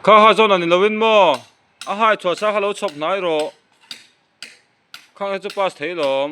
Kha ha zawn a ni loin maw? A hai chhuah sa kha lo chhawp hnai rawh. Khang hi chu pass thei lawm.